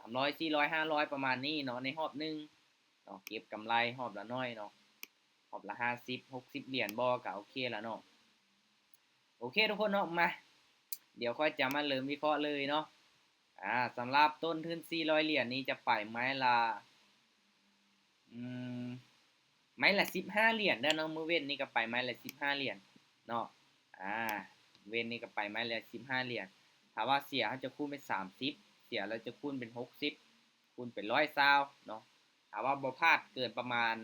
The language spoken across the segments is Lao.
ສາມຮ້ອຍ ສີ່ຮ້ອຍ ຫ້າຮ້ອຍ ປະມານນີ້ເນາະ ໃນຮອບໜຶ່ງເນາະ ເກັບກຳໄລຮອບລະໜ້ອຍເນາະ ຮອບລະຫ້າສິບ ຫົກສິບຫຼຽນບໍ່ ກະໂອເຄລະເນາະ. ໂອເຄທຸກຄົນເນາະ ມາ ດຽວຂ້ອຍຈະມາເລີ່ມວິເຄາະເລີຍເນາະ. ອາ ສຳລັບຕົ້ນທຶນສີ່ຮ້ອຍຫຼຽນນີ້ຈະໄປໄມ້ລະ ອືມ ໄມ້ລະສິບຫ້າຫຼຽນເດີເນາະ ມື້ເວັ້ນນີ້ກໍໄປໄມ້ລະສິບຫ້າຫຼຽນເນາະ. ອາ ເວັ້ນນີ້ກໍໄປໄມ້ລະສິບຫ້າຫຼຽນ ຖ້າວ່າເສຍເຮົາຈະຄູນເປັນສາມສິບ ເສຍແລ້ວຈະຄູນເປັນຫົກສິບ ຄູນເປັນຮ້ອຍຊາວເນາະ. ຖ້າວ່າບໍ່ພາດເກີນປະມານ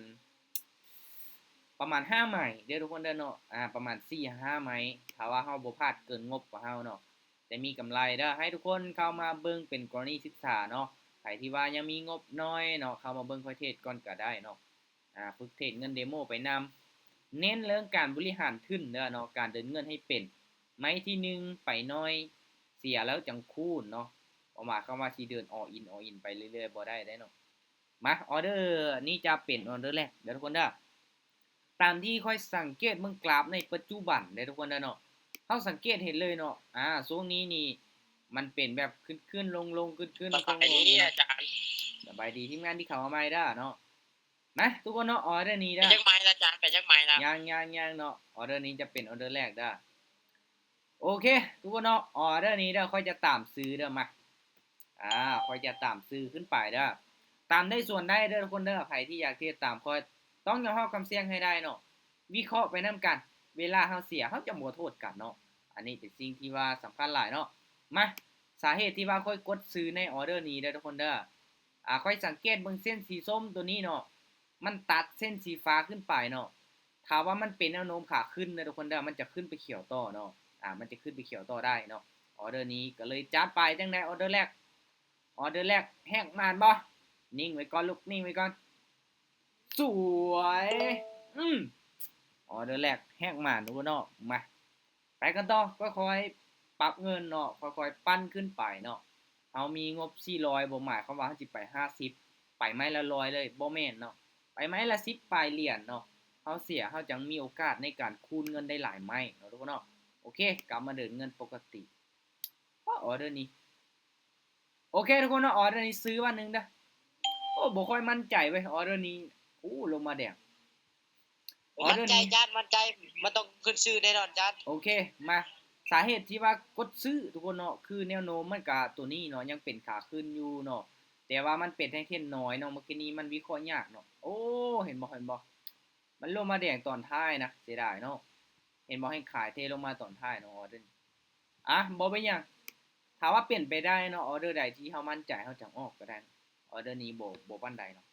ປະມານຫ້າໄມ້ເດີທຸກຄົນເດີເນາະ ອາ ປະມານສີ່ຫ້າໄມ້ ຖ້າວ່າເຮົາບໍ່ພາດເກີນງົບຂອງເຮົາເນາະ ຈະມີກຳໄລເດີ. ໃຫ້ທຸກຄົນເຂົ້າມາເບິ່ງເປັນກໍລະນີສຶກສາເນາະ ໃຜທີ່ວ່າຍັງມີງົບໜ້ອຍເນາະ ເຂົ້າມາເບິ່ງຂ້ອຍເທດກ່ອນກໍໄດ້ເນາະ. ອາ ຝຶກເທດເງິນເດໂມໄປນຳ ເນັ້ນເລື່ອງການບໍລິຫານທຶນເດີເນາະ ການເດີນເງິນໃຫ້ເປັນ ໄມ້ທີໜຶ່ງໄປໜ້ອຍ ເສຍແລ້ວຈັ່ງຄູນເນາະ. ບໍ່ໝາຍຄວາມວ່າຊິເດີນ all in all in ໄປເລື້ອຍໆ ບໍ່ໄດ້ເດ້ເນາະ. ມາ ອໍເດີນີ້ຈະເປັນອໍເດີແລກເດີທຸກຄົນເດີ. ຕາມທີ່ຂ້ອຍສັງເກດເບິ່ງກຣາຟໃນປັດຈຸບັນເດ້ທຸກຄົນເດີເນາະ ເຮົາສັງເກດເຫັນເລີຍເນາະ ອາ ຊ່ວງນີ້ນີ້ມັນເປັນແບບຂຶ້ນໆລົງໆ ຂຶ້ນໆລົງໆ ສະບາຍດີອາຈານ ສະບາຍດີທີມງານທີ່ເຂົ້າມາໃໝ່ເດີເນາະ. ມາທຸກຄົນເນາະ ອໍເດີນີ້ເດີ ເປັນຈັກໄມ້ລະອາຈານ ເປັນຈັກໄມ້ລະ ຍັງໆໆເນາະ ອໍເດີນີ້ຈະເປັນອໍເດີແລກເດີ. ໂອເຄທຸກຄົນເນາະ ອໍເດີນີ້ເດີ ຂ້ອຍຈະຕາມຊື້ເດີ ມາ ອາ ຂ້ອຍຈະຕາມຊື້ຂຶ້ນໄປເດີ ຕາມໄດ້ສ່ວນໄດ້ເດີທຸກຄົນເດີ. ໃຜທີ່ຢາກເທດຕາມຂ້ອຍ ຕ້ອງຍອມຮັບຄວາມສ່ຽງໃຫ້ໄດ້ເນາະ ວິເຄາະໄປນຳກັນ ເວລາເຮົາເສຍເຮົາຈະບໍ່ໂທດກັນເນາະ. ອັນນີ້ເປັນສິ່ງທີ່ວ່າສຳຄັນຫຼາຍເນາະ. ມາ ສາເຫດທີ່ວ່າຂ້ອຍກົດຊື້ໃນອໍເດີນີ້ເດີທຸກຄົນເດີ ອາ ຂ້ອຍສັງເກດເບິ່ງເສັ້ນສີສົ້ມໂຕນີ້ເນາະ ມັນຕັດເສັ້ນສີຟ້າຂຶ້ນໄປເນາະ. ຖ້າວ່າມັນເປັນແນວໂນ້ມຂາຂຶ້ນເດີທຸກຄົນເດີ ມັນຈະຂຶ້ນໄປຂຽວຕໍ່ເນາະ ອາ ມັນຈະຂຶ້ນໄປຂຽວຕໍ່ໄດ້ເນາະ. ອໍເດີນີ້ກໍເລີຍຈັດໄປ ຈັ່ງໃດອໍເດີແລກ ອໍເດີແລກແຮກໝານບໍ່? ນິ່ງໄວ້ກ່ອນລູກ ນິ່ງໄວ້ກ່ອນ ສວຍ ອືມ ອໍເດີແລກແຮກໝານທຸກຄົນເນາະ. ມາ ໄປກັນຕໍ່ ຄ່ອຍໆປັບເງິນເນາະ ຄ່ອຍໆປັ່ນຂຶ້ນໄປເນາະ. ເຮົາມີງົບສີ່ຮ້ອຍ ບໍ່ໝາຍຄວາມວ່າເຮົາຊິໄປຫ້າສິບ ໄປໄມ້ລະຮ້ອຍເລີຍ ບໍ່ແມ່ນເນາະ ໄປໄມ້ລະສິບປາຍຫຼຽນເນາະ. ເຮົາເສຍ ເຮົາຈັ່ງມີໂອກາດໃນການຄູນເງິນໄດ້ຫຼາຍໄມ້ເນາະທຸກຄົນເນາະ. ໂອເຄ ກັບມາເດີນເງິນປົກກະຕິ. ປະ ອໍເດີນີ້ ໂອເຄທຸກຄົນເນາະ ອໍເດີນີ້ຊື້ບາດໜຶ່ງເດີ. ໂອ້ ບໍ່ຄ່ອຍໝັ້ນໃຈເວີຍ ອໍເດີນີ້ ໂອ້ ລົງມາແດງ. ໝັ້ນໃຈຈານ ໝັ້ນໃຈ ມັນຕ້ອງຂຶ້ນຊື່ແນ່ນອນຈານ. ໂອເຄ ມາ ສາເຫດທີ່ວ່າກົດຊື້ທຸກຄົນເນາະ ຄືແນວໂນ້ມມັນກະໂຕນີ້ເນາະ ຍັງເປັນຂາຂຶ້ນຢູ່ເນາະ ແຕ່ວ່າມັນເປັນແທ່ງເທນນ້ອຍເນາະ. ເມື່ອກີ້ນີ້ມັນວິເຄາະຍາກເນາະ. ໂອ້ ເຫັນບໍ່ ເຫັນບໍ່ ມັນລົງມາແດງຕອນທ້າຍນະ ເສຍດາຍເນາະ. ເຫັນບໍ່ ແຮງຂາຍເທລົງມາຕອນທ້າຍເນາະ ອໍເດີນີ້. ອາ ບໍ່ເປັນຫຍັງ ຖ້າວ່າເປັນໄປໄດ້ເນາະ ອໍເດີໃດທີ່ເຮົາໝັ້ນໃຈ ເຮົາຈັ່ງອອກກໍໄດ້. ອໍເດີນີ້ບໍ່ ບໍ່ປານໃດເນາະ.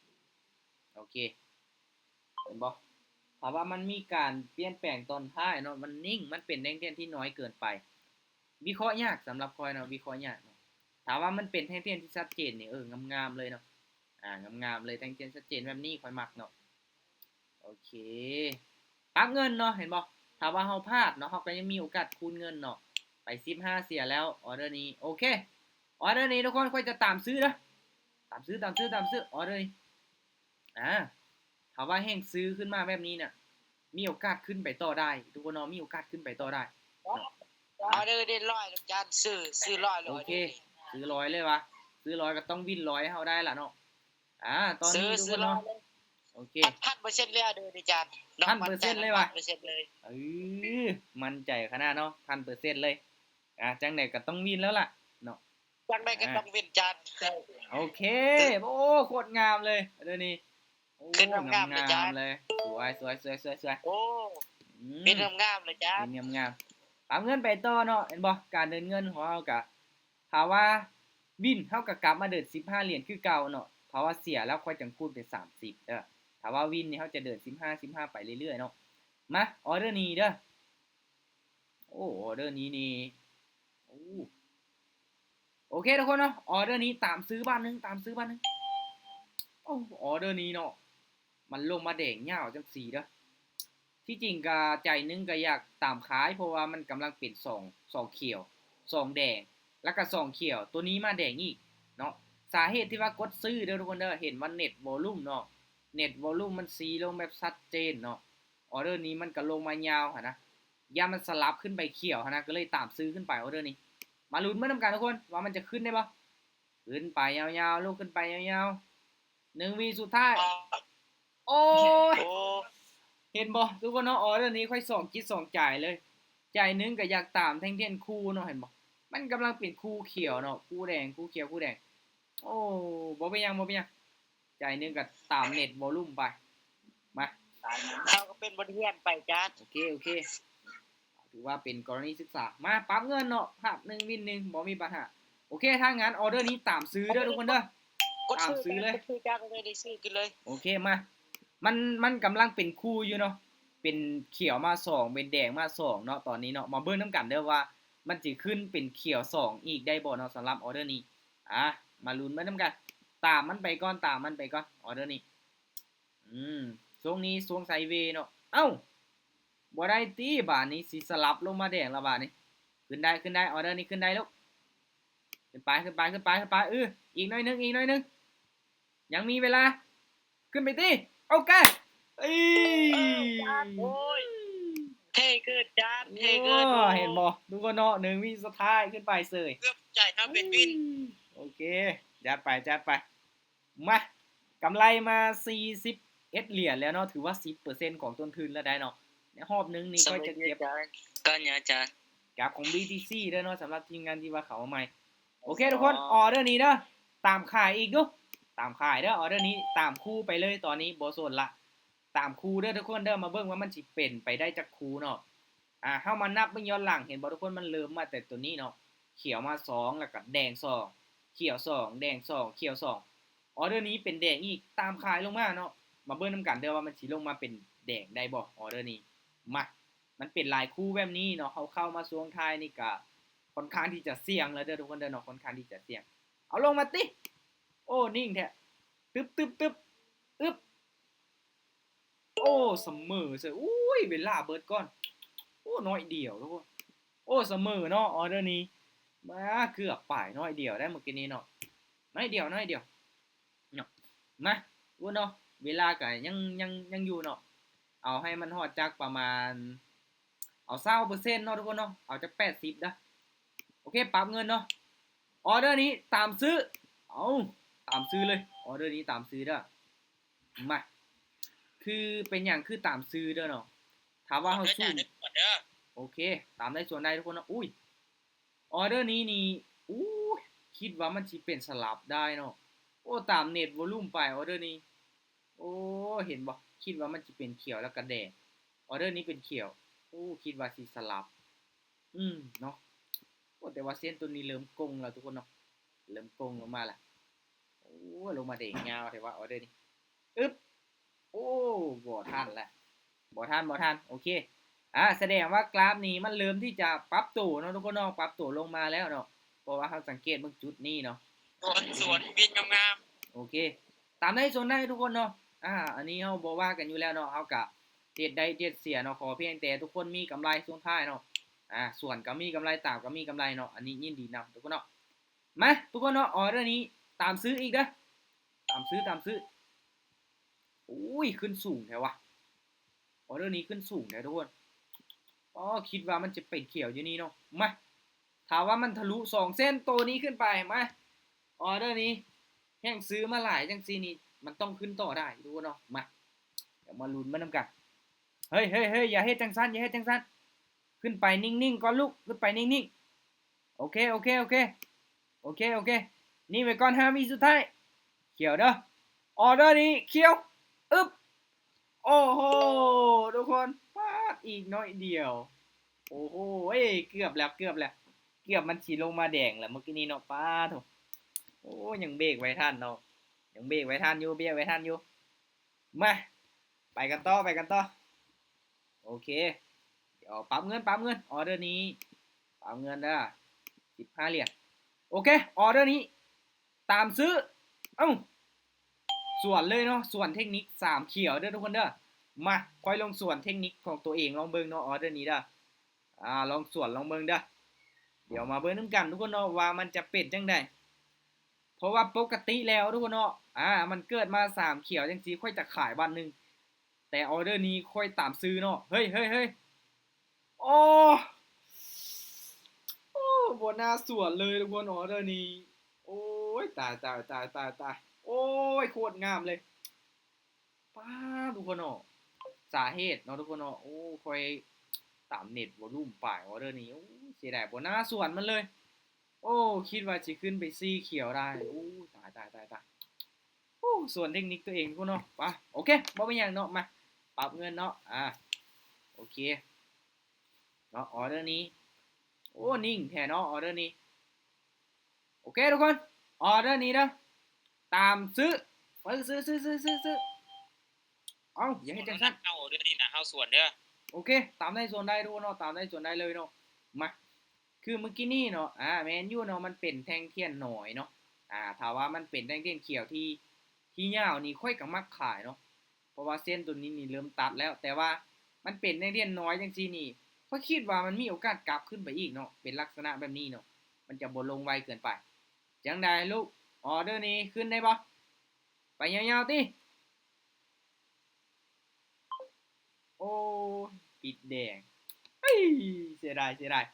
ໂອເຄ ເຫັນບໍ່ ຖ້າວ່າມັນມີການປ່ຽນແປງຕອນທ້າຍເນາະ ມັນນິ່ງ ມັນເປັນແທ່ງເທນທີ່ນ້ອຍເກີນໄປ ວິເຄາະຍາກສຳລັບຂ້ອຍເນາະ ວິເຄາະຍາກເນາະ. ຖ້າວ່າມັນເປັນແທ່ງເທນທີ່ຊັດເຈນນີ້ ເອີ ງາມໆເລີຍເນາະ ອາ ງາມໆເລີຍ ແທ່ງເທນຊັດເຈນແບບນີ້ຂ້ອຍມັກເນາະ. ໂອເຄ ປັບເງິນເນາະ ເຫັນບໍ່ ຖ້າວ່າເຮົາພາດເນາະ ເຮົາກໍຍັງມີໂອກາດຄູນເງິນເນາະ. ໄປສິບຫ້າເສຍແລ້ວ ອໍເດີນີ້. ໂອເຄ ອໍເດີນີ້ທຸກຄົນ ຂ້ອຍຈະຕາມຊື້ເດີ ຕາມຊື້ ຕາມຊື້ ຕາມຊື້ ອໍເດີນີ້. ອາ ຖ້າວ່າແຮງຊື້ຂຶ້ນມາແບບນີ້ນະ ມີໂອກາດຂຶ້ນໄປຕໍ່ໄດ້ທຸກຄົນເນາະ ມີໂອກາດຂຶ້ນໄປຕໍ່ໄດ້ເນາະ. ອໍເດີເດັ່ນຮ້ອຍລູກຈານ ຊື້ ຊື້ຮ້ອຍໂລດ. ໂອເຄ ຊື້ຮ້ອຍເລີຍວະ ຊື້ຮ້ອຍກໍຕ້ອງວິນຮ້ອຍໃຫ້ເຮົາໄດ້ລະເນາະ. ອາ ຕອນນີ້ທຸກຄົນເນາະ ໂອເຄ ພັນເປີເຊັນເລີຍເດີນີ້ຈານ ພັນເປີເຊັນເລີຍວະ ເປີເຊັນເລີຍ. ເອີ ໝັ້ນໃຈຂະໜາດເນາະ ພັນເປີເຊັນເລີຍ. ອາ ຈັ່ງໃດກໍຕ້ອງວິນແລ້ວລະເນາະ ຈັ່ງໃດກໍຕ້ອງເວັນຈານ. ໂອເຄ ໂອ້ ໂຄດງາມເລີຍເດີນີ້. ໂອ້ ຂຶ້ນງາມໆເລີຍຈານ ສວຍໆໆໆ. ໂອ້ ອືມ ເປັນງາມໆເລີຍຈານ ເປັນງາມໆ. ປັບເງິນໄປຕໍ່ເນາະ ເຫັນບໍ່ ການເດີນເງິນຂອງເຮົາກະ ຖ້າວ່າວິນ ເຮົາກະກັບມາເດີນສິບຫ້າຫຼຽນຄືເກົ່າເນາະ. ຖ້າວ່າເສຍແລ້ວຂ້ອຍຈັ່ງຄູນເປັນສາມສິບເດີ. ຖ້າວ່າວິນນີ້ເຮົາຈະເດີນສິບຫ້າ ສິບຫ້າໄປເລື້ອຍໆເນາະ. ມາ ອໍເດີນີ້ເດີ ໂອ້ ອໍເດີນີ້ນີ້ ໂອ້ ໂອເຄທຸກຄົນເນາະ ອໍເດີນີ້ຕາມຊື້ບາດໜຶ່ງ ຕາມຊື້ບາດໜຶ່ງ. ໂອ້ ອໍເດີນີ້ເນາະ ມັນລົງມາແດງຍາວຈັ່ງຊີ້ເດີ. ທີ່ຈິງກະໃຈໜຶ່ງກະຢາກຕາມຂາຍ ເພາະວ່າມັນກຳລັງເປັນສອງ ສອງຂຽວ ສອງແດງ ແລ້ວກະສອງຂຽວ ໂຕນີ້ມາແດງອີກເນາະ. ສາເຫດທີ່ວ່າກົດຊື້ເດີທຸກຄົນເດີ ເຫັນວ່າ net volume ເນາະ net volume ມັນຊີ້ລົງແບບຊັດເຈນເນາະ. ອໍເດີນີ້ມັນກະລົງມາຍາວຫັ້ນນະ ຢ້ານມັນສະຫຼັບຂຶ້ນໄປຂຽວຫັ້ນນະ ກໍເລີຍຕາມຊື້ຂຶ້ນໄປອໍເດີນີ້. ມາລຸ້ນເບິ່ງນຳກັນທຸກຄົນ ວ່າມັນຈະຂຶ້ນໄດ້ບໍ່. ຂຶ້ນໄປຍາວໆ ລຸກຂຶ້ນໄປຍາວໆ ໜຶ່ງວິສຸດທ້າຍ. ໂອ້ຍ ໂອ້ ເຫັນບໍ່ທຸກຄົນເນາະ ອໍເດີນີ້ຂ້ອຍສອງຈິດສອງໃຈເລີຍ ໃຈໜຶ່ງກໍຢາກຕາມແທ່ງທຽນຄູ່ເນາະ ເຫັນບໍ່ ມັນກຳລັງເປັນຄູ່ຂຽວເນາະ ຄູ່ແດງ ຄູ່ຂຽວ ຄູ່ແດງ. ໂອ້ ບໍ່ເປັນຫຍັງ ບໍ່ເປັນຫຍັງ ໃຈໜຶ່ງກໍຕາມເນັດວໍລຸ່ມໄປ. ມາ ເຮົາກໍເປັນບົດຮຽນໄປຈານ. ໂອເຄ ໂອເຄ ຖືວ່າເປັນກໍລະນີສຶກສາ. ມາປັບເງິນເນາະ ຮັບໜຶ່ງວິນໜຶ່ງ ບໍ່ມີບັນຫາ. ໂອເຄ ຖ້າງານອໍເດີນີ້ຕາມຊື້ເດີທຸກຄົນເດີ ຕາມຊື້ເລີຍ ຊື້ຈາກເລີຍ ໄດ້ຊື້ກິນເລີຍ. ໂອເຄ ມາ ມັນ ມັນກຳລັງເປັນຄູ່ຢູ່ເນາະ ເປັນຂຽວມາສອງ ເປັນແດງມາສອງເນາະ ຕອນນີ້ເນາະ. ມາເບິ່ງນຳກັນເດີວ່າມັນຊິຂຶ້ນເປັນຂຽວສອງອີກໄດ້ບໍ່ເນາະ ສຳລັບອໍເດີນີ້. ອາ ມາລຸ້ນເບິ່ງນຳກັນ ຕາມມັນໄປກ່ອນ ຕາມມັນໄປກ່ອນ ອໍເດີນີ້. ອືມ ຊ່ວງນີ້ຊ່ວງໄຊເວເນາະ. ເອົ້າ ບໍ່ໄດ້ຕິ ບາດນີ້ຊິສະຫຼັບລົງມາແດງລະບາດນີ້. ຂຶ້ນໄດ້ ຂຶ້ນໄດ້ ອໍເດີນີ້ຂຶ້ນໄດ້ລູກ ຂຶ້ນໄປ ຂຶ້ນໄປ ຂຶ້ນໄປ ຂຶ້ນໄປ. ອື ອີກໜ້ອຍໜຶ່ງ ອີກໜ້ອຍໜຶ່ງ ຍັງມີເວລາ ຂຶ້ນໄປຕິ. ໂອເຄ ເອີຍ ໂອ້ຍ ເທ່ເກີນຈານ ເທ່ເກີນ. ໂອ້ ເຫັນບໍ່ທຸກຄົນເນາະ ໜຶ່ງວິສຸດທ້າຍຂຶ້ນໄປເສີຍ ເກືອບໃຈເຮົາເປັນວິນ. ໂອເຄ ຈັດໄປ ຈັດໄປ. ມາ ກຳໄລມາສີ່ສິບເອັດຫຼຽນແລ້ວເນາະ ຖືວ່າສິບເປີເຊັນຂອງຕົ້ນທຶນແລ້ວໄດ໋ເນາະ. ໃນຮອບໜຶ່ງນີ້ຂ້ອຍຈະເກັບ ກັນຍາຈານ ກັບຂອງບີທີຊີເດີເນາະ ສຳລັບທີມງານທີ່ວ່າເຂົ້າມາໃໝ່. ໂອເຄທຸກຄົນ ອໍເດີນີ້ເດີ ຕາມຂາຍອີກດູ ຕາມຂາຍເດີ ອໍເດີນີ້ຕາມຄູ່ໄປເລີຍ ຕອນນີ້ບໍ່ສົນລະ ຕາມຄູ່ເດີທຸກຄົນເດີ. ມາເບິ່ງວ່າມັນຊິເປັນໄປໄດ້ຈັກຄູ່ເນາະ. ອາ ເຮົາມານັບເບິ່ງຍ້ອນຫຼັງ ເຫັນບໍ່ທຸກຄົນ ມັນເລີ່ມມາແຕ່ໂຕນີ້ເນາະ ຂຽວມາສອງ ແລ້ວກໍແດງສອງ ຂຽວສອງ ແດງສອງ ຂຽວສອງ. ອໍເດີນີ້ເປັນແດງອີກ ຕາມຂາຍລົງມາເນາະ. ມາເບິ່ງນຳກັນເດີວ່າມັນຊິລົງມາເປັນແດງໄດ້ບໍ່ ອໍເດີນີ້. ມາ ມັນເປັນຫຼາຍຄູ່ແບບນີ້ເນາະ ເຮົາເຂົ້າມາຊ່ວງທ້າຍນີ້ກະຄ່ອນຂ້າງທີ່ຈະສ່ຽງແລ້ວເດີທຸກຄົນເດີເນາະ ຄ່ອນຂ້າງທີ່ຈະສ່ຽງ. ເອົາລົງມາຕິ ໂອ້ ນິ່ງແທ້ ຕຶບໆໆ ອຶບ ໂອ້ ສະເໝີເສີຍ. ອຸ້ຍ ເວລາເບິດກ່ອນ ໂອ້ ໜ້ອຍດຽວທຸກຄົນ. ໂອ້ ສະເໝີເນາະ ອໍເດີນີ້ ມາ ເກືອບປາຍ ໜ້ອຍດຽວໄດ໋ເມື່ອກີ້ນີ້ເນາະ ໜ້ອຍດຽວ ໜ້ອຍດຽວເນາະ. ມາ ໂອ້ເນາະ ເວລາກໍຍັງ ຍັງ ຍັງຢູ່ເນາະ ເອົາໃຫ້ມັນຮອດຈັກປະມານ ເອົາຊາວເປີເຊັນເນາະທຸກຄົນເນາະ ເອົາຈັກແປດສິບເດີ. ໂອເຄ ປັບເງິນເນາະ ອໍເດີນີ້ຕາມຊື້ ເອົາ ຕາມຊື້ເລີຍ ອໍເດີນີ້ຕາມຊື້ເດີ. ມາ ຄືເປັນຫຍັງຄືຕາມຊື້ເດີເນາະ ຖ້າວ່າເຮົາຊູມ ໂອເຄ ຕາມໄດ້ສ່ວນໄດ້ທຸກຄົນເນາະ. ອຸ້ຍ ອໍເດີນີ້ນີ້ ອູ້ຍ ຄິດວ່າມັນຊິເປັນສະຫຼັບໄດ້ເນາະ. ໂອ້ ຕາມເນັດວໍລຸ່ມໄປ ອໍເດີນີ້ ໂອ້ ເຫັນບໍ່ ຄິດວ່າມັນຊິເປັນຂຽວແລ້ວກໍແດງ ອໍເດີນີ້ເປັນຂຽວ ໂອ້ ຄິດວ່າຊິສະຫຼັບ ອືມ ເນາະ. ໂອ້ ແຕ່ວ່າເສັ້ນຕົວນີ້ເລີ່ມກົງແລ້ວທຸກຄົນເນາະ ເລີ່ມກົງລົງມາລະ. ໂອ້ ລົງມາແດງຍາວແທ້ວ່າ ອໍເດີນີ້ ອຶບ ໂອ້ ບໍ່ທັນລະ ບໍ່ທັນ ບໍ່ທັນ. ໂອເຄ ອາ ສະແດງວ່າກຣາຟນີ້ມັນເລີ່ມທີ່ຈະປັບໂຕເນາະທຸກຄົນເນາະ ປັບໂຕລົງມາແລ້ວເນາະ ເພາະວ່າເຮົາສັງເກດເບິ່ງຈຸດນີ້ເນາະ ສວນ ສວນວິນງາມໆ. ໂອເຄ ຕາມໃດສ່ວນໃດທຸກຄົນເນາະ. ອາ ອັນນີ້ເຮົາບໍ່ວ່າກັນຢູ່ແລ້ວເນາະ ເຮົາກະເຮັດໄດ້ເຮັດເສຍເນາະ ຂໍພຽງແຕ່ທຸກຄົນມີກຳໄລຊ່ວງທ້າຍເນາະ. ອາ ສວນກໍມີກຳໄລ ຕາມກໍມີກຳໄລເນາະ ອັນນີ້ຍິນດີນຳທຸກຄົນເນາະ. ມາ ທຸກຄົນເນາະ ອໍເດີນີ້ຕາມຊື້ອີກເດີ ຕາມຊື້ ຕາມຊື້. ໂອ້ຍ ຂຶ້ນສູງແທ້ວະ ອໍເດີນີ້ຂຶ້ນສູງແທ້ທຸກຄົນ. ອໍ ຄິດວ່າມັນຈະໄປຂຽວຢູ່ນີ້ເນາະ. ມາ ຖ້າວ່າມັນທະລຸສອງເສັ້ນໂຕນີ້ຂຶ້ນໄປ ມາ ອໍເດີນີ້ ແຮ່ງຊື້ມາຫຼາຍຈັ່ງຊີ້ນີ້ ມັນຕ້ອງຂຶ້ນຕໍ່ໄດ້ທຸກຄົນເນາະ. ມາ ດຽວມາລຸ້ນມານຳກັນ. ເຮີ້ຍ ເຮີ້ຍ ເຮີ້ຍ ຢ່າເຮັດຈັ່ງຊັ້ນ ຢ່າເຮັດຈັ່ງຊັ້ນ ຂຶ້ນໄປນິ່ງໆກ່ອນລູກ ຂຶ້ນໄປນິ່ງໆ. ໂອເຄ ໂອເຄ ໂອເຄ ໂອເຄ ໂອເຄ ນິ່ງໄວ້ກ່ອນ ຫ້າວິສຸດທ້າຍ ຂຽວເດີ ອໍເດີນີ້ຂຽວ ອຶບ ໂອ້ໂຫ ທຸກຄົນ ປາດ ອີກໜ້ອຍດຽວ ໂອ້ໂຫ ເກືອບແລ້ວ ເກືອບແລ້ວ ເກືອບມັນຊິລົງມາແດງແລ້ວເມື່ອກີ້ນີ້ເນາະ ປາດໂທ້ ໂອ້ ຍັງເບກໄວ້ທັນເນາະ ຍັງເບກໄວ້ທັນຢູ່ ເບກໄວ້ທັນຢູ່. ມາ ໄປກັນຕໍ່ ໄປກັນຕໍ່ ໂອເຄ ດຽວປັບເງິນ ປັບເງິນ ອໍເດີນີ້ ປັບເງິນເດີ ສິບຫ້າຫຼຽນ ໂອເຄ ອໍເດີນີ້ ຕາມຊື້ ເອົ້າ ສວນເລີຍເນາະ ສວນເທັກນິກສາມຂຽວເດີທຸກຄົນເດີ. ມາ ຂ້ອຍລອງສວນເທັກນິກຂອງໂຕເອງລອງເບິ່ງເນາະ ອໍເດີນີ້ເດີ ອາ ລອງສວນລອງເບິ່ງເດີ ດຽວມາເບິ່ງນຳກັນທຸກຄົນເນາະ ວ່າມັນຈະເປັນຈັ່ງໃດ. ເພາະວ່າປົກກະຕິແລ້ວທຸກຄົນເນາະ ອາ ມັນເກີດມາສາມຂຽວຈັ່ງຊີ້ ຂ້ອຍຈະຂາຍບາດໜຶ່ງ ແຕ່ອໍເດີນີ້ຂ້ອຍຕາມຊື້ເນາະ ເຮີ້ຍ ເຮີ້ຍ ເຮີ້ຍ ໂອ້ ໂອ້ ບໍ່ໜ້າສວນເລີຍທຸກຄົນ ອໍເດີນີ້ ໂອ້ ຍ ຕາຍ ຕາຍ ຕາຍ ຕາຍ ຕາຍ ໂອ້ຍ ໂຄດງາມເລີຍ. ປ້າດ ທຸກຄົນເນາະ ສາເຫດເນາະ ທຸກຄົນເນາະ ໂອ້ ຂ້ອຍຕາມເນັດວໍລຸ່ມປາຍ ອອເດີນີ້. ໂອ້ ເສຍດາຍ ບໍ່ໜ້າສວນມັນເລີຍ. ໂອ້ ຄິດວ່າຊິຂຶ້ນໄປສີ່ຂຽວໄດ້. ໂອ້ ຕາຍ ຕາຍ ຕາຍ ຕາຍ. ໂອ້ ສວນເທັກນິກຕົວເອງພຸ້ນເນາະ. ໄປ ໂອເຄ ບໍ່ເປັນຫຍັງເນາະ. ມາ ປັບເງິນເນາະ. ອາ ໂອເຄເນາະ ອອເດີນີ້. ໂອ້ ນິ່ງແທ້ເນາະ ອອເດີນີ້. ໂອເຄທຸກຄົນ ອອເດີນີ້ເດີ ຕາມຊື້ ຊື້ ຊື້ ຊື້ ຊື້ ຊື້. ເອົ້າ ຢ່າເຮັດຈັ່ງຊັ້ນ ເຮົາເດີນີ້ນະ ເຮົາສວນເດີ. ໂອເຄ ຕາມໄດ້ສວນໄດ້ທຸກຄົນເນາະ ຕາມໄດ້ສວນໄດ້ເລີຍເນາະ. ມາ ຄືມື້ກີ້ນີ້ເນາະ ອາ ແມ່ນຢູ່ເນາະ ມັນເປັນແທ່ງທຽນນ້ອຍເນາະ. ອາ ຖ້າວ່າມັນເປັນແທ່ງທຽນຂຽວທີ່ ທີ່ຍາວນີ້ ຂ້ອຍກໍມັກຂາຍເນາະ ເພາະວ່າເສັ້ນຕົວນີ້ນີ້ເລີ່ມຕັດແລ້ວ. ແຕ່ວ່າມັນເປັນແທ່ງທຽນນ້ອຍຈັ່ງຊີ້ນີ້ ຂ້ອຍຄິດວ່າມັນມີໂອກາດກັບຂຶ້ນໄປອີກເນາະ ເປັນລັກສະນະແບບນີ້ເນາະ ມັນຈະບໍ່ລົງໄວເກີນໄປ. ຈັ່ງໃດລູກ ອອເດີນີ້ຂຶ້ນໄດ້ບໍ່? ໄປຍາວໆຕິ. ໂອ້ຍ ປິດແດງ ເອີຍ ເສຍດາຍ ເສຍດາຍ.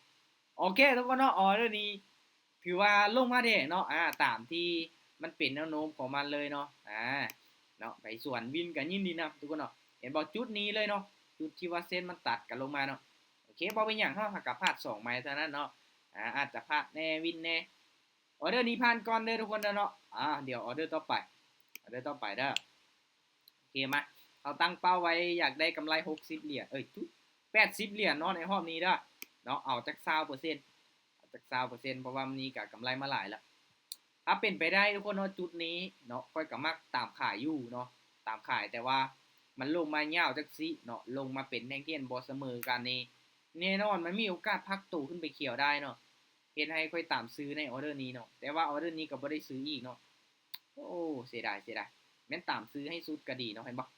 ໂອເຄທຸກຄົນເນາະ ອອເດີນີ້ຖືວ່າລົງມາແທ້ເນາະ ອາ ຕາມທີ່ມັນເປັນແນວໂນ້ມຂອງມັນເລີຍເນາະ. ອາ ເນາະ ໃຜສວນວິນກໍຍິນດີນຳທຸກຄົນເນາະ. ເຫັນບໍ່ ຈຸດນີ້ເລີຍເນາະ ຈຸດທີ່ວ່າເສັ້ນມັນຕັດກັນລົງມາເນາະ. ໂອເຄ ບໍ່ເປັນຫຍັງ ເຮົາຫາກະພາດສອງໄມ້ເທົ່ານັ້ນເນາະ. ອາ ອາດຈະພາດແດ່ ວິນແດ່. ອອເດີນີ້ຜ່ານກ່ອນເດີທຸກຄົນເດີເນາະ. ອາ ດຽວອອເດີຕໍ່ໄປ ອອເດີຕໍ່ໄປເດີ. ໂອເຄ ມາ ເຮົາຕັ້ງເປົ້າໄວ້ຢາກໄດ້ກຳໄລຫົກສິບຫຼຽນ ເອີຍ ທຸ ແປດສິບຫຼຽນເນາະ ໃນຮອບນີ້ເດີເນາະ. ເອົາຈັກຊາວເປີເຊັນ ເອົາຈັກຊາວເປີເຊັນ ເພາະວ່າມື້ນີ້ກະກຳໄລມາຫຼາຍແລ້ວ. ຖ້າເປັນໄປໄດ້ທຸກຄົນເນາະ ຈຸດນີ້ເນາະ ຂ້ອຍກະມັກຕາມຂາຍຢູ່ເນາະ ຕາມຂາຍ ແຕ່ວ່າມັນລົງມາຍາວຈັກຊີ້ເນາະ ລົງມາເປັນແທ່ງທຽນບໍ່ສະເໝີກັນນີ້ ແນ່ນອນມັນມີໂອກາດພັກໂຕຂຶ້ນໄປຂຽວໄດ້ເນາະ. ເຮັດໃຫ້ຂ້ອຍຕາມຊື້ໃນອອເດີນີ້ເນາະ ແຕ່ວ່າອອເດີນີ້ກໍບໍ່ໄດ້ຊື້ອີກເນາະ. ໂອ້ ເສຍດາຍ ເສຍດາຍ ແມ່ນຕາມຊື້ໃຫ້ສຸດກໍດີເນາະ ເຫັນບໍ່?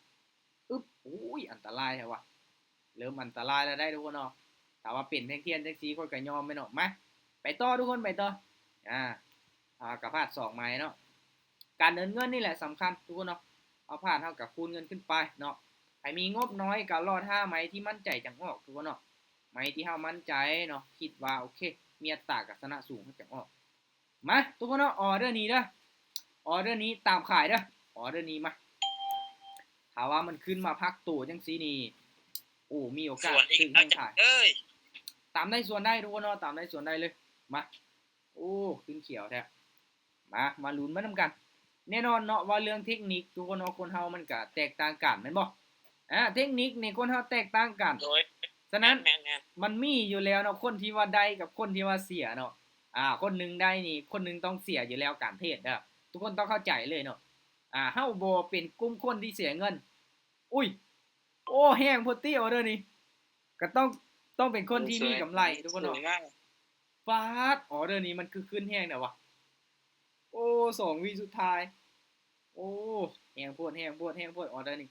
ອຶບ ໂອ້ຍ ອັນຕະລາຍແທ້ວ່າ ເລີ່ມອັນຕະລາຍແລ້ວໄດ໋ທຸກຄົນເນາະ. ຖ້າວ່າເປັນແທ່ງທຽນຈັ່ງຊີ້ ຂ້ອຍກໍຍອມແມ່ນເນາະ. ມາ ໄປຕໍ່ທຸກຄົນ ໄປຕໍ່. ອາ ເຮົາກໍພາດສອງໄມ້ເນາະ. ການເດີນເງິນນີ້ແຫຼະສຳຄັນທຸກຄົນເນາະ. ເຮົາພາດ ເຮົາກໍຄູນເງິນຂຶ້ນໄປເນາະ. ໃຜມີງົບນ້ອຍກໍລໍຖ້າໄມ້ທີ່ໝັ້ນໃຈຈັ່ງອອກທຸກຄົນເນາະ. ໄມ້ທີ່ເຮົາໝັ້ນໃຈເນາະ ຄິດວ່າໂອເຄ ມີອັດຕາການຊະນະສູງ ເຮົາຈັ່ງອອກ. ມາ ທຸກຄົນເນາະ ອອເດີນີ້ເດີ ອອເດີນີ້ຕາມຂາຍເດີ ອອເດີນີ້. ມາ ຖ້າວ່າມັນຂຶ້ນມາພັກໂຕຈັ່ງຊີ້ນີ້ ໂອ້ ມີໂອກາດຖືກແຮງຂາຍ. ຕາມໄດ້ສວນໄດ້ທຸກຄົນເນາະ ຕາມໄດ້ສວນໄດ້ເລີຍ. ມາ ໂອ້ ຂຶ້ນຂຽວແທ້. ມາ ມາລຸ້ນໄປນຳກັນ. ແນ່ນອນເນາະ ເວົ້າເລື່ອງເທັກນິກທຸກຄົນເນາະ ຄົນເຮົາມັນກະແຕກຕ່າງກັນແມ່ນບໍ່? ອາ ເທັກນິກນີ້ຄົນເຮົາແຕກຕ່າງກັນ. ສະນັ້ນ ມັນມີຢູ່ແລ້ວເນາະ ຄົນທີ່ວ່າໄດ້ກັບຄົນທີ່ວ່າເສຍເນາະ. ອາ ຄົນໜຶ່ງໄດ້ນີ້ ຄົນໜຶ່ງຕ້ອງເສຍຢູ່ແລ້ວ ການເທຣດເດີ ທຸກຄົນຕ້ອງເຂົ້າໃຈເລີຍເນາະ. ອາ ເຮົາບໍ່ເປັນກຸ່ມຄົນທີ່ເສຍເງິນ. ອຸ້ຍ ໂອ້ ແຮງໂພດຕິ ອອເດີນີ້ ກໍຕ້ອງ ຕ້ອງເປັນຄົນທີ່ມີກຳໄລທຸກຄົນເນາະ. ຟາດ ອອເດີນີ້ມັນຄືຂຶ້ນແຮງແທ້ວະ. ໂອ້ ສອງວິສຸດທ້າຍ. ໂອ້ ແຮງໂພດ ແຮງໂພດ ແຮງໂພດ ອອເດີນີ້.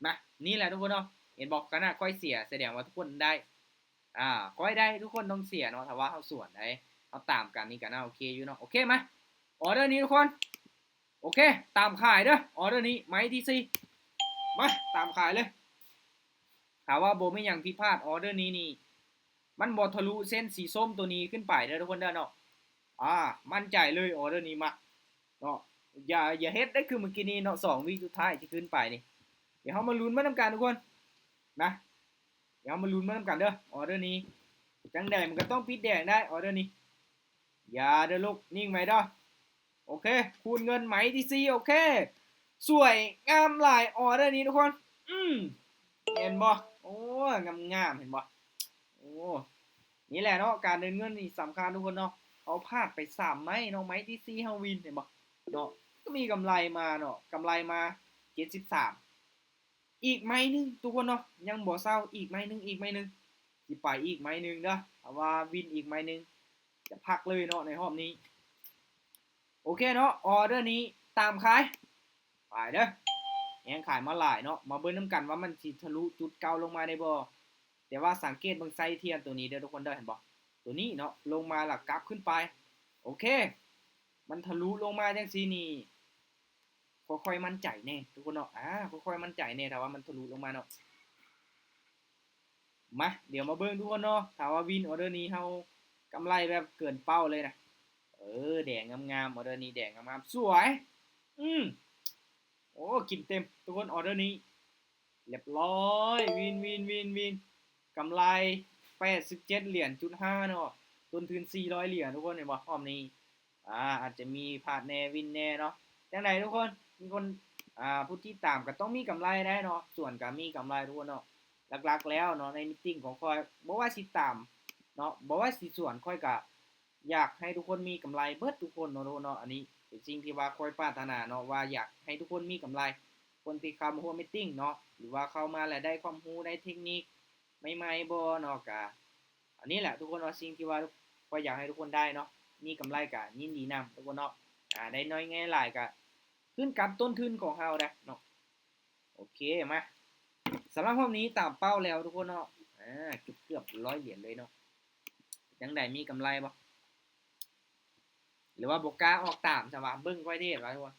ມາ ນີ້ແຫຼະທຸກຄົນເນາະ ເຫັນບໍ່? ຂະໜາດຂ້ອຍເສຍ ສະແດງວ່າທຸກຄົນໄດ້. ອາ ຂ້ອຍໄດ້ ທຸກຄົນຕ້ອງເສຍເນາະ ຖ້າວ່າເຮົາສວນໄດ້ ເຮົາຕາມກັນນີ້ກໍໜ້າໂອເຄຢູ່ເນາະ. ໂອເຄ ມາ ອອເດີນີ້ທຸກຄົນ. ໂອເຄ ຕາມຂາຍເດີ ອອເດີນີ້ ໄມ້ທີສີ່. ມາ ຕາມຂາຍເລີຍ. ຖ້າວ່າບໍ່ມີຫຍັງຜິດພາດ ອອເດີນີ້ນີ້ ມັນບໍ່ທະລຸເສັ້ນສີສົ້ມໂຕນີ້ຂຶ້ນໄປເດີທຸກຄົນເດີເນາະ. ອາ ໝັ້ນໃຈເລີຍ ອອເດີນີ້ ມາເນາະ. ຢ່າ ຢ່າເຮັດໄດ້ຄືມື້ກີ້ນີ້ເນາະ ສອງວິສຸດທ້າຍທີ່ຂຶ້ນໄປນີ້. ດຽວເຮົາມາລຸ້ນໄປນຳກັນທຸກຄົນນະ. ດຽວເຮົາມາລຸ້ນໄປນຳກັນເດີ ອອເດີນີ້. ຈັ່ງໃດມັນກໍຕ້ອງປິດແດງໄດ້ ອອເດີນີ້. ຢ່າເດີລູກ ນິ່ງໄວ້ເດີ. ໂອເຄ ຄູນເງິນໄມ້ທີສີ່. ໂອເຄ ສວຍງາມຫຼາຍ ອອເດີນີ້ທຸກຄົນ. ອືມ ເຫັນບໍ່? ໂອ້ ງາມໆ ເຫັນບໍ່? ໂອ້ ນີ້ແຫຼະເນາະ ການເດີນເງິນນີ້ສຳຄັນທຸກຄົນເນາະ. ເຮົາພາດໄປສາມໄມ້ເນາະ ໄມ້ທີສີ່ເຮົາວິນ ເຫັນບໍ່ເນາະ? ກໍມີກຳໄລມາເນາະ ກຳໄລມາເຈັດສິບສາມ. ອີກໄມ້ໜຶ່ງທຸກຄົນເນາະ ຍັງບໍ່ເຊົາ. ອີກໄມ້ໜຶ່ງ ອີກໄມ້ໜຶ່ງ ຊິໄປອີກໄມ້ໜຶ່ງເດີ. ຖ້າວ່າວິນອີກໄມ້ໜຶ່ງ ຈະພັກເລີຍເນາະໃນຮອບນີ້. ໂອເຄເນາະ ອອເດີນີ້ຕາມຂາຍ ໄປເດີ. ແຮງຂາຍມາຫຼາຍເນາະ ມາເບິ່ງນຳກັນວ່າມັນຊິທະລຸຈຸດເກົ່າລົງມາໄດ້ບໍ່? ແຕ່ວ່າສັງເກດເບິ່ງໄສ້ທຽນໂຕນີ້ເດີທຸກຄົນເດີ ເຫັນບໍ່? ໂຕນີ້ເນາະ ລົງມາແລ້ວກັບຂຶ້ນໄປ. ໂອເຄ ມັນທະລຸລົງມາຈັ່ງຊີ້ນີ້ ຄ່ອຍໆໝັ້ນໃຈແດ່ທຸກຄົນເນາະ. ອາ ຄ່ອຍໆໝັ້ນໃຈແດ່ ຖ້າວ່າມັນທະລຸລົງມາເນາະ. ມາ ດຽວມາເບິ່ງທຸກຄົນເນາະ ຖ້າວ່າວິນອອເດີນີ້ ເຮົາກຳໄລແບບເກີນເປົ້າເລີຍນະ. ເອີ ເອີ ແດງງາມໆ ອໍເດີນີ້ແດງງາມໆ ສວຍ ອືມ ໂອ້ ກິນເຕັມທຸກຄົນ ອໍເດີນີ້ ລຽບຮ້ອຍ ວິນ ວິນ ວິນ ວິນ ກຳໄລແປດສິບເຈັດຫຼຽນຈຸດຫ້າເນາະ ຕົ້ນທຶນສີ່ຮ້ອຍຫຼຽນ ທຸກຄົນເຫັນບໍ່ ຮອບນີ້ ອາ ອາດຈະມີພາດແດ່ ວິນແດ່ເນາະ ຈັ່ງໃດທຸກຄົນ ມີຄົນ ອາ ຜູ້ຕິດຕາມກໍຕ້ອງມີກຳໄລໄດ້ເນາະ ສວນກໍມີກຳໄລທຸກຄົນເນາະ ຫຼັກໆແລ້ວເນາະ ໃນມີດຕິງຂອງຂ້ອຍ ບໍ່ວ່າຊິຕາມເນາະ ບໍ່ວ່າຊິສວນ ຂ້ອຍກໍ ຢາກໃຫ້ທຸກຄົນມີກຳໄລເບິດທຸກຄົນເນາະ ທຸກຄົນເນາະ ອັນນີ້ເປັນສິ່ງທີ່ວ່າຂ້ອຍປາດຖະໜາເນາະ ວ່າຢາກໃຫ້ທຸກຄົນມີກຳໄລ ຄົນທີ່ເຂົ້າມາຮ່ວມມີດຕິງເນາະ ຫຼືວ່າເຂົ້າມາແລ້ວໄດ້ຄວາມຮູ້ ໄດ້ເທັກນິກໃໝ່ໆບໍ່ເນາະ ກະ ອັນນີ້ແຫຼະທຸກຄົນເນາະ ສິ່ງທີ່ວ່າຂ້ອຍຢາກໃຫ້ທຸກຄົນໄດ້ເນາະ ມີກຳໄລກະຍິນດີນຳທຸກຄົນເນາະ ອາ ໄດ້ໜ້ອຍໄດ້ຫຼາຍກະຂຶ້ນກັບຕົ້ນທຶນຂອງເຮົາໄດ໋ເນາະ ໂອເຄ ມາ ສຳລັບຮອບນີ້ຕາມເປົ້າແລ້ວທຸກຄົນເນາະ ອາ ເກືອບໆຮ້ອຍຫຼຽນເລີຍເນາະ ຈັ່ງໃດ ມີກຳໄລບໍ່ ຫຼືວ່າບໍ່ກ້າອອກຕາມຊະວະ ເບິ່ງຂ້ອຍເທດວະທຸກຄົນ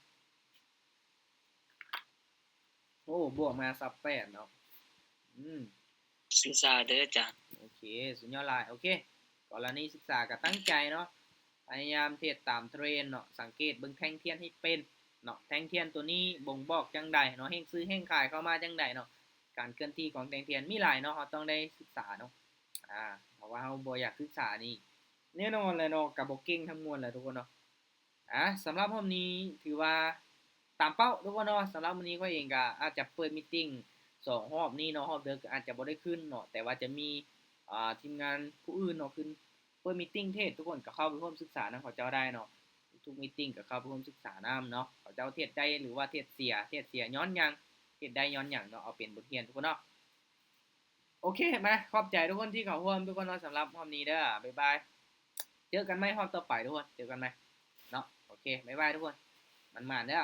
ໂອ້ ບວກມາຊາວແປດເນາະ ອືມ ສຶກສາເດີອາຈານ ໂອເຄ ສຸດຍອດຫຼາຍ ໂອເຄ ກໍລະນີສຶກສາກໍຕັ້ງໃຈເນາະ ພະຍາຍາມເທດຕາມເທຣນເນາະ ສັງເກດເບິ່ງແທ່ງທຽນໃຫ້ເປັນເນາະ ແທ່ງທຽນຕົວນີ້ບົ່ງບອກຈັ່ງໃດເນາະ ແຮງຊື້ແຮງຂາຍເຂົ້າມາຈັ່ງໃດເນາະ ການເຄື່ອນທີ່ຂອງແທ່ງທຽນມີຫຼາຍເນາະ ເຮົາຕ້ອງໄດ້ສຶກສາເນາະ ອາ ເພາະວ່າເຮົາບໍ່ຢາກສຶກສານີ້ ແນ່ນອນແຫຼະເນາະ ກໍບໍ່ເກັ່ງທັງມວນແຫຼະທຸກຄົນເນາະ ອາ ສຳລັບຮອບນີ້ຖືວ່າຕາມເປົ້າທຸກຄົນເນາະ ສຳລັບມື້ນີ້ຂ້ອຍເອງກໍອາດຈະເປີດມີດຕິງສອງຮອບນີ້ເນາະ ຮອບເດີກກໍອາດຈະບໍ່ໄດ້ຂຶ້ນເນາະ ແຕ່ວ່າຈະມີ ອາ ທີມງານຜູ້ອື່ນເນາະ ຂຶ້ນເປີດມີດຕິງເທດ ທຸກຄົນກໍເຂົ້າໄປຮ່ວມສຶກສານຳເຂົາເຈົ້າໄດ້ເນາະ ທຸກມີດຕິງກໍເຂົ້າໄປຮ່ວມສຶກສານຳເນາະ ເຂົາເຈົ້າເທດໄດ້ ຫຼືວ່າເທດເສຍ ເທດເສຍຍ້ອນຫຍັງ ເທດໄດ້ຍ້ອນຫຍັງເນາະ ເອົາເປັນບົດຮຽນທຸກຄົນເນາະ ໂອເຄ ມາ ຂອບໃຈທຸກຄົນທີ່ເຂົ້າຮ່ວມທຸກຄົນເນາະ ສຳລັບຮອບນີ້ເດີ ບາຍບາຍ ເຈີກັນໃໝ່ຮອບຕໍ່ໄປທຸກຄົນ ເຈີກັນໃໝ່ເນາະ ໂອເຄ ບາຍບາຍທຸກຄົນ ໝານໆເດີ.